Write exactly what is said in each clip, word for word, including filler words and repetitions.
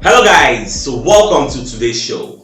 Hello guys, so welcome to today's show.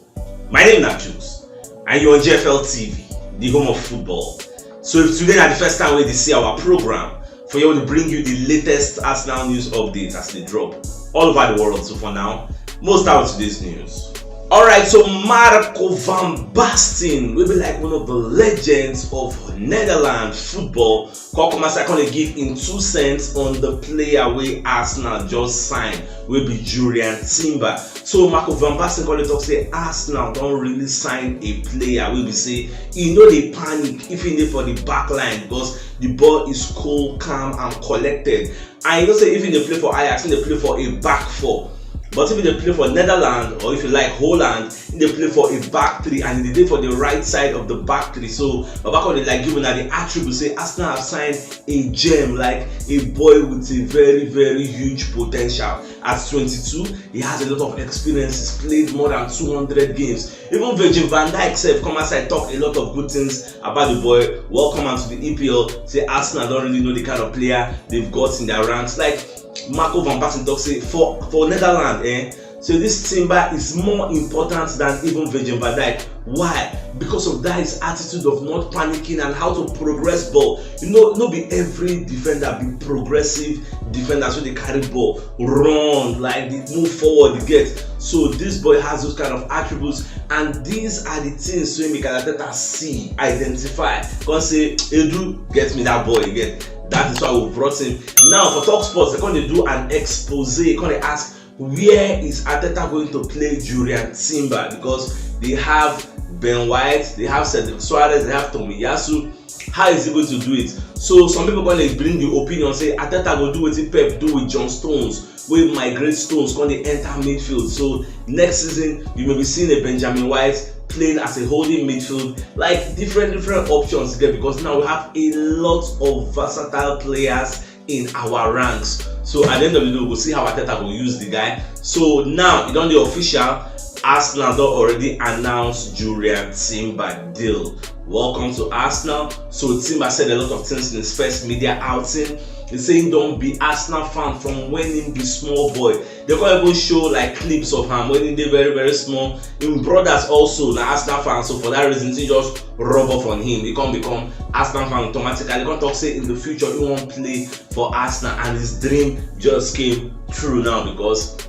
My name is Jules and you're on G F L T V, the home of football. So if today na the first time wey you see our program, for here we bring you the latest Arsenal news updates as they drop all over the world. So for now, most out today's news. Alright, so Marco van Basten will be like one of the legends of Netherlands football. Come come outside come dey give im two cents on the player wey Arsenal just sign, wey be Jurrien Timber. So Marco van Basten come dey talk say Arsenal don really sign a player wey be say e no dey panic if e dey for the back line because the ball is cool, calm and collected. And you know say if e dey play for Ajax, e dey play for a back four. But if e dey play for Netherlands, or if you like Holland, e dey play for a back three and e dey for the right side of the back three. So Baba come dey like give una the attribute say Arsenal have signed a gem, like a boy with a very very huge potential. At twenty-two, he has a lot of experiences, played more than two hundred games. Even Virgil van Dijk sef come outside talk a lot of good things about the boy. Welcome am to the E P L. Say Arsenal don really know the kind of player they've got in their ranks. Like Marco van Basten talk say for for Netherlands, eh, so this Timber is more important than even Virgil van Dijk. Why? Because of that his attitude of not panicking and how to progress ball. You know, no be every defender be progressive defender, so they carry ball, run, like they move forward, you get. So this boy has those kind of attributes, and these are the things wey Mikel Arteta see, identify, come say, Edu, get me that boy, you get. That is why we brought him. Now for Talk Sports, they come dey do an expose, come dey ask where is Arteta going to play Jurrien Timber, because they have Ben White, they have Cedric Soares, they have Tomiyasu. How is he going to do it? So some people come dey bring the opinion say Arteta go do wetin Pep do with John Stones, wey migrate Stones come dey enter midfield. So next season you may be seeing a Benjamin White playing as a holding midfield, like different different options there, because now we have a lot of versatile players in our ranks. So at the end of the day, we go see how Arteta go use the guy. So now e don dey official. Arsenal don already announce Jurrien Timber deal. Welcome to Arsenal. So Timber said a lot of things in his first media outing. He say he don be Arsenal fan from when he be small boy. They come even show like clips of him when he dey very very small. Him brothers also na Arsenal fans, so for that reason he just rub off on him. He come become Arsenal fan automatically. He come talk say in the future he wan play for Arsenal, and his dream just came true now because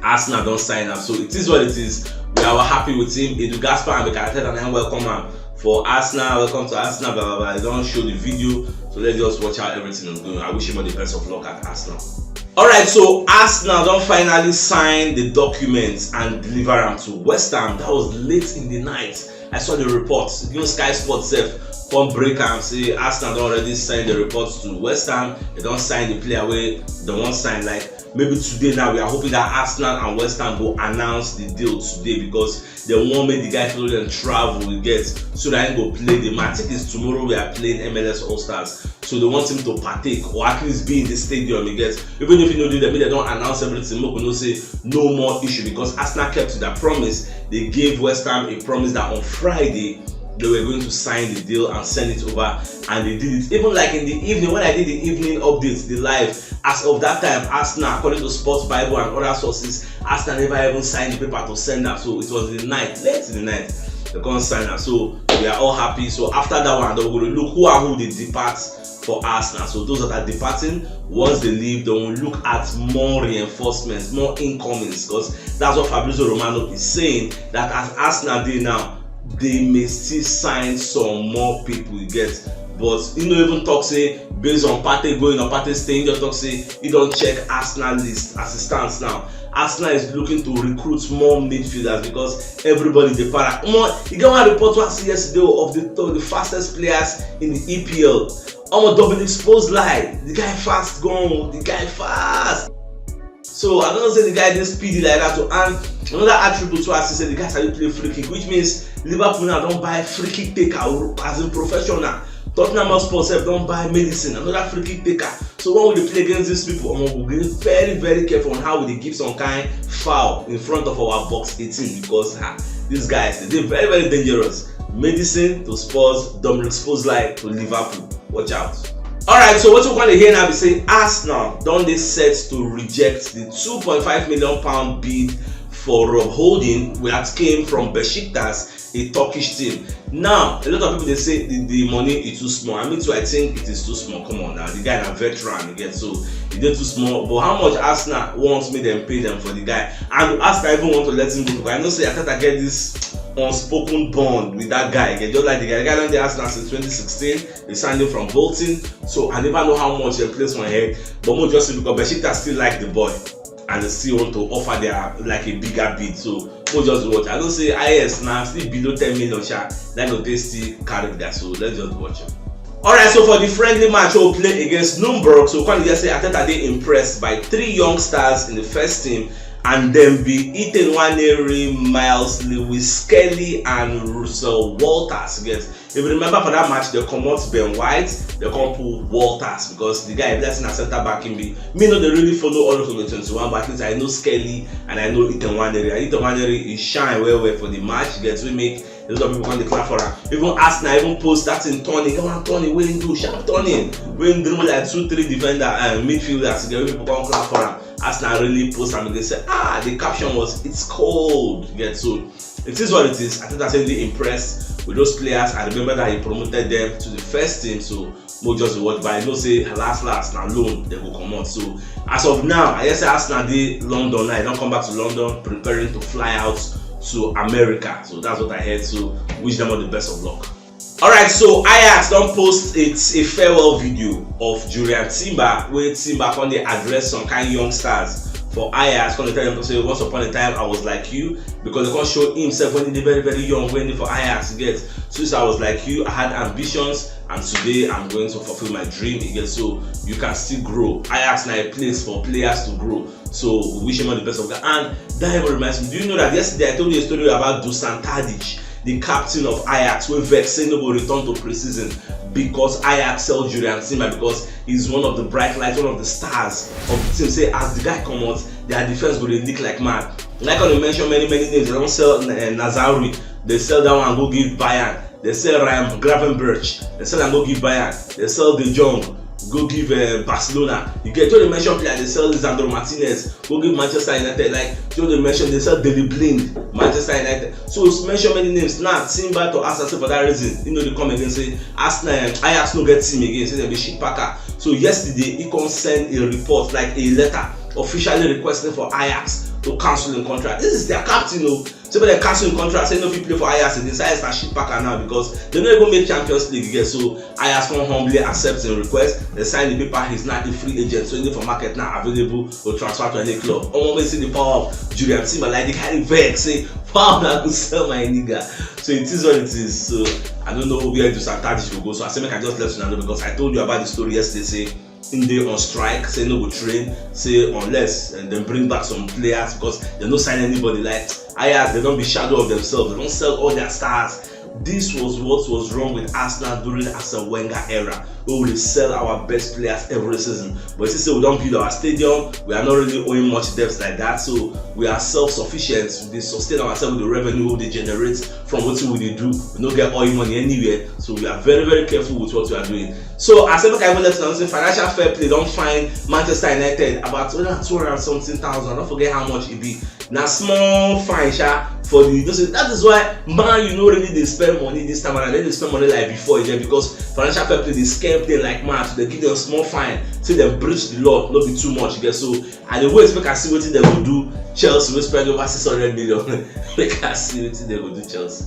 Arsenal don sign am. So it is what it is. We are happy with him. Edu Gaspar and Mikel Arteta na welcome am for Arsenal. Welcome to Arsenal, blah blah blah. They don show the video, so let's just watch how everything is going. I wish him all the best of luck at Arsenal. Alright, so Arsenal don finally sign the documents and deliver am to West Ham. That was late in the night. I saw the report. Even Sky Sports sef come break am say Arsenal don already sign the report to West Ham. They don sign the player wey they wan sign. Like maybe today now, we are hoping that Arsenal and West Ham go announce the deal today because they wan make the guy follow them travel, you get, so that he go play the match. I think it's tomorrow we are playing M L S All Stars. So they want him to partake or at least be in the stadium, you get. Even if you know them, they don't announce everything. Make we know say no more issue because Arsenal kept to their promise. They gave West Ham a promise that on Friday they were going to sign the deal and send it over, and they did it. Even like in the evening when I did the evening updates, the live, as of that time, Arsenal, according to Sports Bible and other sources, Arsenal never even signed the paper to send am. So it was the night, late in the night, they come sign am. So we are all happy. So after that one, they will look who and who they depart for Arsenal. So those that are departing, once they leave, they will look at more reinforcements, more incomings, because that's what Fabrizio Romano is saying, that as Arsenal dey now, they may still sign some more people, you get. But he no even talk say based on Partey going or Partey staying, he just talk say he don check Arsenal list as it stands now. Arsenal is looking to recruit more midfielders because everybody dey para. Omo, e get one report wey I see yesterday of the, of the fastest players in the E P L. Omo, Dominic Szoboszlai, the guy fast gan, the guy fast. So I don't know say the guy dey speedy like that. So, and another attribute wey I see say the guy sabi play free kick, which means Liverpool now don buy free kick taker, as in professional. Tottenham Hotspur sef don buy Maddison, another free kick taker. So when we dey play against these people, omo, we dey very very careful on how we dey give some kind foul in front of our box eighteen because, ah, these guys, they dey very very dangerous. Maddison to Spurs, Dominic Szoboszlai to Liverpool. Watch out. Alright, so wetin we come dey hear now be say Arsenal don dey set to reject the two point five million pound bid for Rob Holding that came from Besiktas, a Turkish team. Now, a lot of people dey say the, the money is too small. I mean, too, I think it is too small. Come on now, the guy na veteran, you get, so e dey too small. But how much Arsenal want make dem pay dem for the guy? And Arsenal even want to let him go because I know say Arteta get this unspoken bond with that guy. Just like the guy, the guy don dey Arsenal since twenty sixteen. They signed him from Bolton, so I never know how much dem place for him head. But mo just say because Besiktas still like the boy and they still want to offer their, like, a bigger bid. So mo just watch. I know say I S na still below ten million sha. That go dey still carry that. So let's just watch am. Alright, so for the friendly match wey we play against Nuremberg, so come just say Arteta dey impressed by three young stars in the first team, and dem be Ethan Nwaneri, Myles Lewis Skelly, and Russell Walters. Get, if you remember for that match, they comot Ben White, they come pull Walters because the guy, that's in a center back in be. Me no dey really follow all of the twenty-one, but at least I know Skelly and I know Ethan Nwaneri. And Ethan Nwaneri, he shine well well for the match. Get, we make a lot of people come dey clap for am. Even Arsenal even post that thing, turning, come on, turning, wey him do, sharp turning, wey him dribble like two, three defender and midfielders together, wey people come clap for am. Arsenal really post am, they say, ah, the caption was, "It's cold." You get, so it is what it is. I think I say really impressed with those players. I remember that he promoted them to the first team, so mo just watch. But I know say last last na loan they go comot. So as of now, I hear say Arsenal dey London now. They don come back to London, preparing to fly out to America. So that's what I heard. So wish them all the best of luck. Alright, so Ajax don post a, a farewell video of Jurrien Timber, where Timber come dey address some kind youngsters for Ajax. Come dey tell them say, "Once upon a time I was like you," because they come show himself when he dey very very young, when he for Ajax, you get. "Since I was like you, I had ambitions, and today I'm going to fulfill my dream," you get. So you can still grow. Ajax na a place for players to grow. So we wish him all the best of that. And that even reminds me, do you know that yesterday I told you a story about Dusan Tadic, the captain of Ajax, wey vex say no go return to pre-season because Ajax sell Jurrien Timber because he's one of the bright lights, one of the stars of the team. Say as the guy comot, their defense go dey leak like mad. Like I dey mention many many names, they don sell uh, Nazauri, they sell that one go give Bayern. They sell Ryan Gravenberch. They sell am go give Bayern. They sell De Jong, go give uh, Barcelona. You get, to dey mention player, they sell Lisandro Martinez, go give Manchester United. Like, to dey mention, they sell Daley Blind, Manchester United. So mention many names. Now Timber to Arsenal say for that reason, you know, they come again say Arsenal, um, Ajax no get team again. Say they be shit packer. So yesterday he come send a report, like a letter, officially requesting for Ajax to cancel the contract. This is their captain, oh. Say make dem cancel him contract, say no fit play for Ajax again. Say Ajax na shit packer now because they no even make Champions League again. So Ajax come humbly accept him request. They sign the paper. He's now a free agent, so he dey for market now, available to transfer to any club. Omo, wey see the power of Jurrien Timber, like, the kind of vex say, "Wow, I go sell my nigga." So it is what it is. So I don't know where Dusan Tadic will go. So I say make I just let you know because I told you about the story yesterday. Say him dey on strike, say no go train, say unless uh, dem bring back some players because dem no sign anybody. Like, Ajax, they don be shadow of themselves, they don sell all their stars. This was what was wrong with Arsenal during Arsene Wenger era, wey we dey sell our best players every season. But you see say we don build our stadium, we are not really owing much debt like that, so we are self-sufficient. We dey sustain ourselves with the revenue wey we dey generate from wetin we dey do. We no get oil money anywhere, so we are very very careful with what we are doing. So I say make I even let you know say Financial Fair Play don fine Manchester United about two hundred and something thousand. I don't forget how much e be. Na small fine sha for the, you know say that is why Man U no really dey spend money this time around. They dey spend money like before again because Financial Fair Play dey scam play like mad. They give them small fine, say dem breach the law, no be too much again. So I dey wait make I see wetin dem go do Chelsea wey spend over six hundred million. Make I see wetin dem go do Chelsea.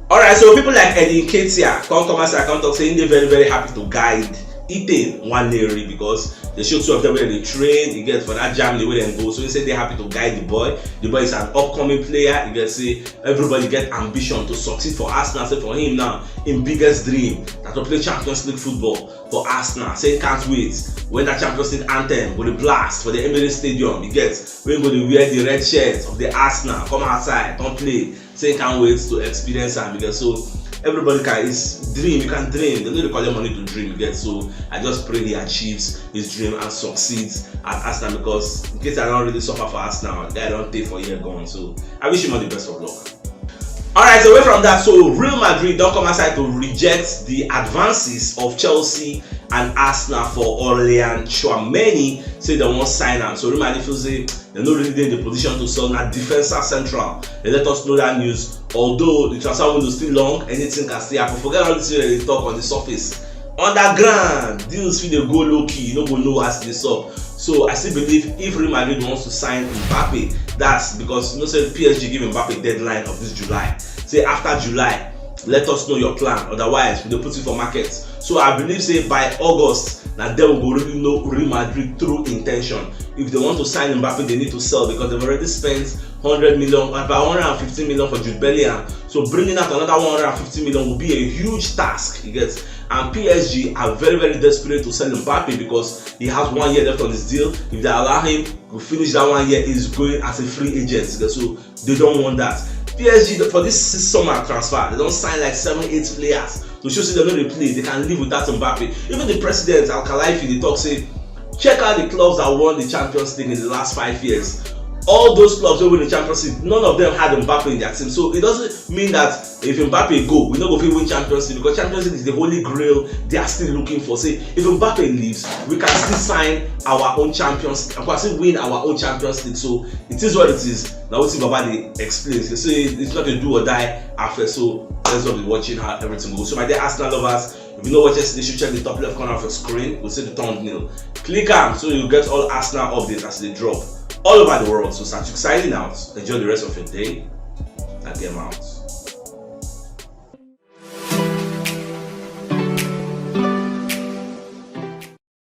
Alright, so people like Eddie Nketiah come come outside come talk say he dey very very happy to guide Ethan Nwaneri because they show two of them wey dey train, you get, for that Germany wey dem go. So he say dey happy to guide the boy. The boy is an upcoming player. You get, say everybody get ambition to succeed for Arsenal. Say for him now, him biggest dream na to play Champions League football for Arsenal. Say he can't wait when that Champions League anthem go dey blast for the Emirates Stadium. You get, wey go dey wear the red shirt of the Arsenal, come outside, come play. Say he can't wait to experience am because so everybody can, it's dream, you can dream. They no dey collect money to dream, you get. So I just pray he achieves his dream and succeeds at Arsenal because Nketiah don really suffer for Arsenal. Guy don tey for here gone. So I wish him all the best of luck. Alright, away from that, so Real Madrid don come outside to reject the advances of Chelsea and Arsenal for Aurelien Tchouameni, say dem wan sign am. So Real Madrid feel say dem no really dey in the position to sell na defensive central. Dem let us know that news. Although the transfer window still long, anything can still happen. Forget all this wey dem dey talk on the surface. Underground deals fit dey go low key, you no go know as e dey sup. So I still believe if Real Madrid wants to sign Mbappe, that's because you know say P S G give Mbappe deadline of this July. Say after July, let us know your plan. Otherwise, we dey put it for market. So I believe say by August, na then we go really know Real Madrid true intention. If they want to sign Mbappe, they need to sell because they've already spent hundred million, about hundred and fifty million for Jude Bellingham. So bringing out another one hundred and fifty million will be a huge task, you get. And P S G are very, very desperate to sell Mbappe because he has one year left on his deal. If they allow him, we finish that one year, he's going as a free agent. So they don't want that. P S G for this summer transfer, they don sign like seven, eight players to show say dem no dey play. They can live without Mbappe. Even the president Al Khelaifi dey talk say, check out the clubs that won the Champions League in the last five years. All those clubs wey win the Champions League, none of them had Mbappe in their team. So it doesn't mean that if Mbappe go, we no go fit win Champions League because Champions League is the holy grail they are still looking for. Say if Mbappe leaves, we can still sign our own Champions, we can still win our own Champions League. So it is what it is. Na wetin Baba dey explain. Say it's not a do or die affair. So let's all be watching how everything goes. So my dear Arsenal lovers, if you no watch yesterday, you should check the top left corner of your screen. We see the thumbnail. Click am so you get all Arsenal updates as they drop all over the world. So Satuk signing out. Enjoy the rest of your day. I get out.